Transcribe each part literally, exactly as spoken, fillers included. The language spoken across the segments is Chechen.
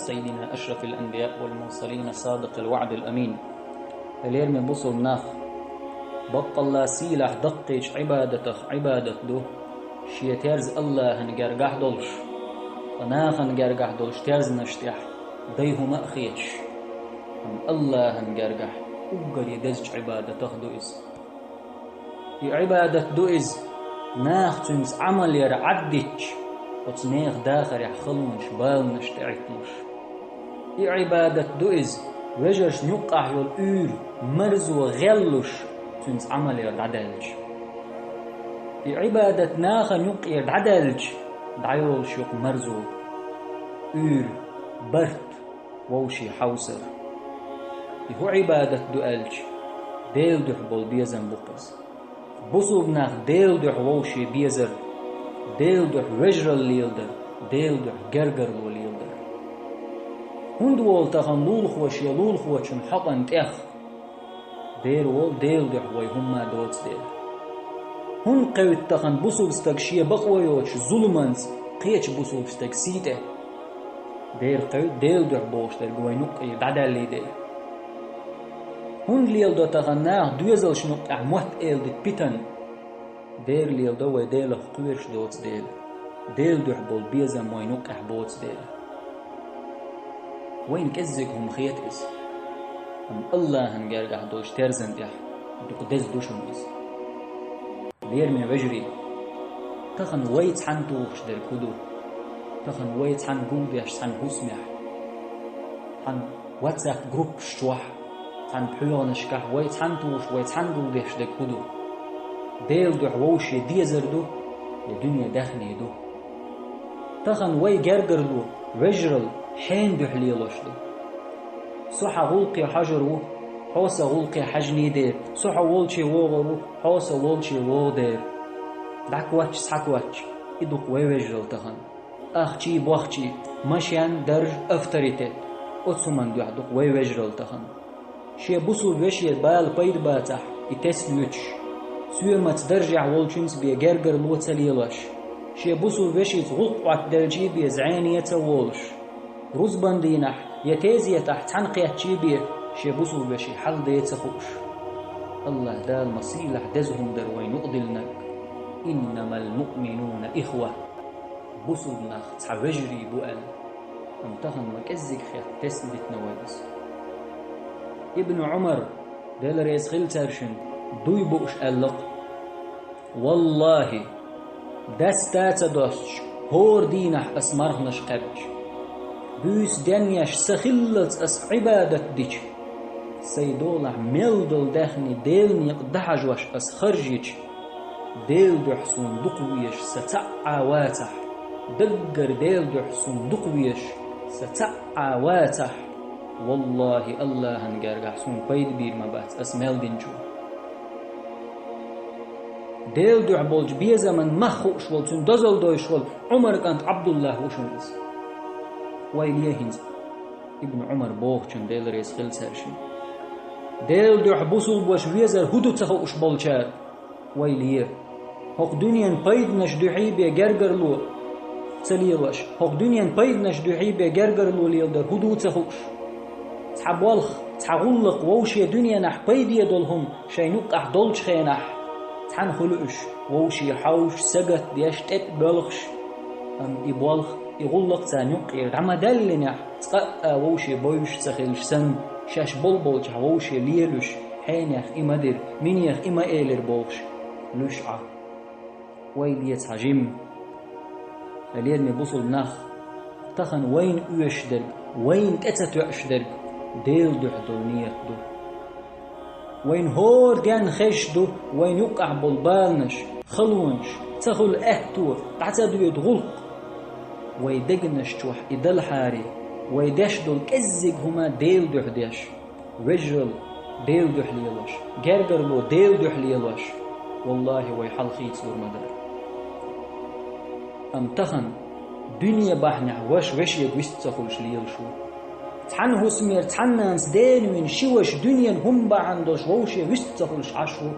سيدنا أشرف الأنبياء والمرسلين صادق الوعد الأمين. Лераме бусалба нах, баккъалла сийлахь даккхийчу Ӏибадатах Ӏибадат ду, шен терза Аллахьан гергахь долуш, ткъа нахана гергахь долуш терзанаш тӀехь дай хӀума а хеташ, амма Аллахьан гергахь уггаре дезачу Ӏибадатах ду иза. И Ӏибадат ду иза, наха цуьнца Ӏамал яр Ӏаддитча, оцу нехан дахарехь халонаш, баланаш тӀеӀитталуш. И Ӏибадат ду иза, вежаршна юккъахь йолу уьйр, марзо гӀеллуш, цуьнца Ӏамал яр дӀадаьлча. И Ӏибадат нахана юккъера дӀадаьлча, дӀайолуш ю-кх марзо, уьйр, барт, вовшийн хьовсар. И хӀун Ӏибадат ду аьлча, Делан дуьхьа болу безам бу-кх иза. Бусалба нах Делан дуьхьа вовшийн безар, Делан дуьхьа вежаралла леладар, Делан дуьхьа гергарло леладар. ХӀунда волу тахана лулахо шен лулахочун хьокъан тӀех? Дера волу Делан дуьхьа вай хӀумма доцу дела. ХӀунда кхевтта тахана бусалба стаг шен бакъо йоцуш зуламанца кхечу бусалба стаг сий тӀе? Дера кхевтта Делан дуьхьа бохуш дерг вайн юккъе дӀадаьллий дела. ХӀунда леладо тахана наха доьзалшна юккъехь мотт эладита питана? Дера леладо вай Делах кхоьруш доцу дела, Делан дуьхьа болу безам вайн юккъехь боцу дела. Вайна кӀеззиг хӀума хета иза, амма Аллахьан гергахь долчу терзан тӀехь дукха деза ду шуна иза. Лераме вежарий, тахана вай цхьаьна тухуш дерг хӀун ду? Тахана вай цхьаьна гулдеш цхьана хӀусамехь, цхьана WhatsApp группаш чохь, цхьана пхьоьгӀанашкахь вай цхьаьна тухуш, вай цхьаьна гулдеш дерг хӀун ду? Делан дуьхьа вовшийн дезар ду я дуьне даьхний ду? Тахана вай гергарло, вежаралла хьенан дуьхьа лелош ду? Со хьан гӀуллакхе хьожур ву, хьо сан гӀуллакхе хьаьжний дера, со хьо волче вогӀур ву, хьо сан волче вогӀу дера. ДӀакхоччу, схьакхоччу, и ду-кх вай вежаралла тахана. Ахчий, бохчий, машен, дарж, авторитет. Оцу хӀуманна дуьхьа ду-кх вай вежаралла тахана. Шен бусалба вешера бала пайда бацахь, и тесна юьтуш, соьмаца даржехь волчуьнца бен гергарло ца лелош, шен бусалба вешица гӀуллакх Ӏоттаделчий бен зӀене ца волуш, рузбан дийнахь я тезетахь цхьаьна кхеттачий бен шен бусалба вешин хьал де ца хууш. Аллахь Дала ма сийлахь деза хӀума дара вайна юкъадиллинарг: «إنما المؤمنون إخوة». Бусалба нах цхьа вежарий бу аьлла, амма тахана ма кӀеззиг хетта тесна дитина вай иза. Ибн Ӏумар, Дела реза хила цаьршинна, дуй бууш аьлла-кх: «Валлахьи, даста а ца достуш, хӀора дийнахь ас марханаш кхаьбча, буьйса денъеш сан хиллалц ас Ӏибадат дича, сайн долахь мел долу даьхний Делан некъа дӀахьажош ас харжйича, Делан дуьхьа суна дукха везаш сан цхьа а вацахь, даггара Делан дуьхьа суна дукха везаш сан цхьа а вацахь, валлахьи, Аллахьан гергахь суна пайда бийр ма бац ас мел динчо». Делан дуьхьа болчу безаман мах хууш волу, цуьнан дозалла дойуш волу Ӏумар кӀант Ӏабдуллахь ву шуна иза. Вай ле хӀинца Ибн Ӏумар бохучун, Дела реза хила цаьршинна. Делан дуьхьа бусулбаш везар хӀун ду ца хууш болчара, вай ле. ХӀокху дуьненан пайданаш дуьхьий бен гергарло ца лелош, хӀокху дуьненан пайданаш дуьхьий бен гергарло леладар хӀун ду ца хууш. Цхьа болх, цхьа гӀуллакх вовше дуьненахь пайде долу хӀума шайн юккъахь долчу хенахь, цхьаьна хуьлу уьш, вовше хьовсуш, сагатдеш, тӀетӀа боьлхуш. Амма и болх, и гӀуллакх царна юккъера дӀа ма даьллинехь, цкъа а вовше бовзуш ца хилча санна, шаьш болу болчохь вовше лелуш, хьенех и ма дира, минех и ма элира бохуш, луьш Ӏа. Вай ле цхьа жимма. Сан лераме бусулба нах, тахана вайна оьшуш дерг, вайна тӀе ца тоьуш дерг Делан дуьхьа долу нийят ду. Вайна хӀора денна хезаш ду вайна юккъахь болу баланаш, халонаш, ца хуьлу аьтто, дӀа ца доьду гӀуллакх. Вай дегнаш чохь и далахьара, вай деш долу кӀеззиг хӀума Делан дуьхьа деш, вежаралла Делан дуьхьа лелош, гергарло Делан дуьхьа лелош, валлахьи, вай хьал хийцалур ма дара. Амма тахана дуьне бахьанехь ваша вешега вист ца хуьлуш лелаш ву. Цхьана хӀусамера цхьаннанас дена вина ши ваша дуьненан хӀума бахьана долуш вовше вист ца хуьлуш Ӏаш ву.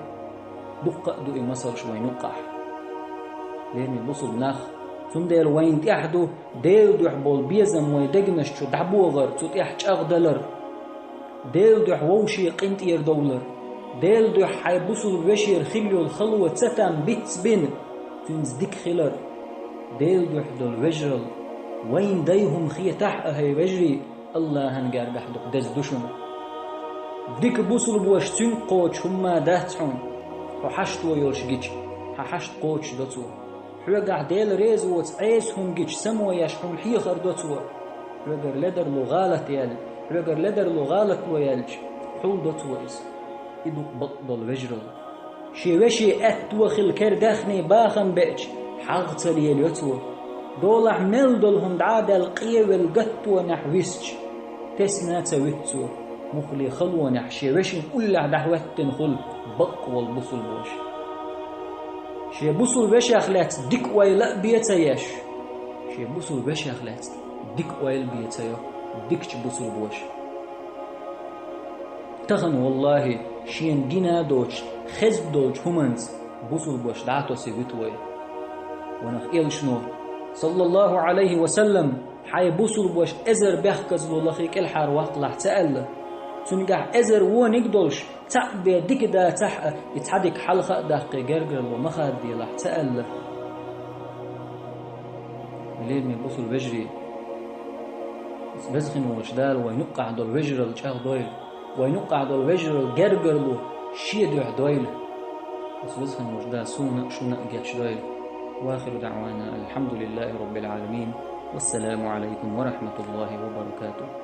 Дуккха а ду и масалш вайн юккъахь. Лераме бусулба нах, Цундела вайна тӀехь ду Делан дуьхьа болу безам вайн дегнаш чу дӀабогӀар, цу тӀехь чӀагӀдалар. Делан дуьхьа вовшийн къинтӀера довлар. Делан дуьхьа хьайн бусулба вешера хилла йолу хало ца там бицбина, цуьнца дика хилар. Делан дуьхьа долу вежаралла вайна дай хӀума хетахь а, хӀай вежарий, АллахӀан гергахь дукха деза ду шуна. Дика бусулбош цуьнга кхочуш хӀумма дац хьуна. Хьо хьашто йолуш гича, хьан хьашт кхочуш до цо. Хьоьгахь Дела реза воцу Ӏеса хӀума гича, само еш хьуна хьехар до цо. Хьоьгара ледарло гӀалат яьлла, хьоьгара ледарло гӀалатло яьлча, хьул до цо иза. И ду-кх бакъдолу вежаралла. Шен вешин аьтто хилла кера даьхний бахам беача, хьагӀ ца лелайо цо. Долахь мел долу хӀума дӀа а даьлла, къевелла гаттонехь висча, тесна а ца вуьту цо. Муххале халонехь шен вешин уллехь дӀахӀоьттина хуьлу бакъ волу бусулбош. Шен бусулба вешех лаьцна дика ойла а бен ца еш, шен бусулба вешех лаьцна дика ойла бен ца йо дикачу бусулбоша. Тахана, валлахӀи, шена гина а доцуш, хезна долчу хӀуманца бусулбош дӀа а тосий вуьту вай. Ванах элчано, саллаллахӀу Ӏалайхи ва саллам, хьайн бусулбош эзар бехказло лахий кӀелхьара ваккхалахь ца аьлла, цуьнгахь эзар вониг а долуш, цхьаъ бен дика дацахь а, и цхьа дика хьалха а даккхий гергарло ма хададелахь ца аьлла. Лераме бусулба вежарий, Веза хин волчу Дала вайн юккъахь долу вежаралла чӀагӀдойла, вайн юккъахь долу вежаралла гергарло шен дуьхьа дойла. Аса Веза хин волчу Дала суна а, шуна а гечдойла. وآخر دعوانا أن الحمد لله رب العالمين. والسلام عليكم ورحمة الله وبركاته.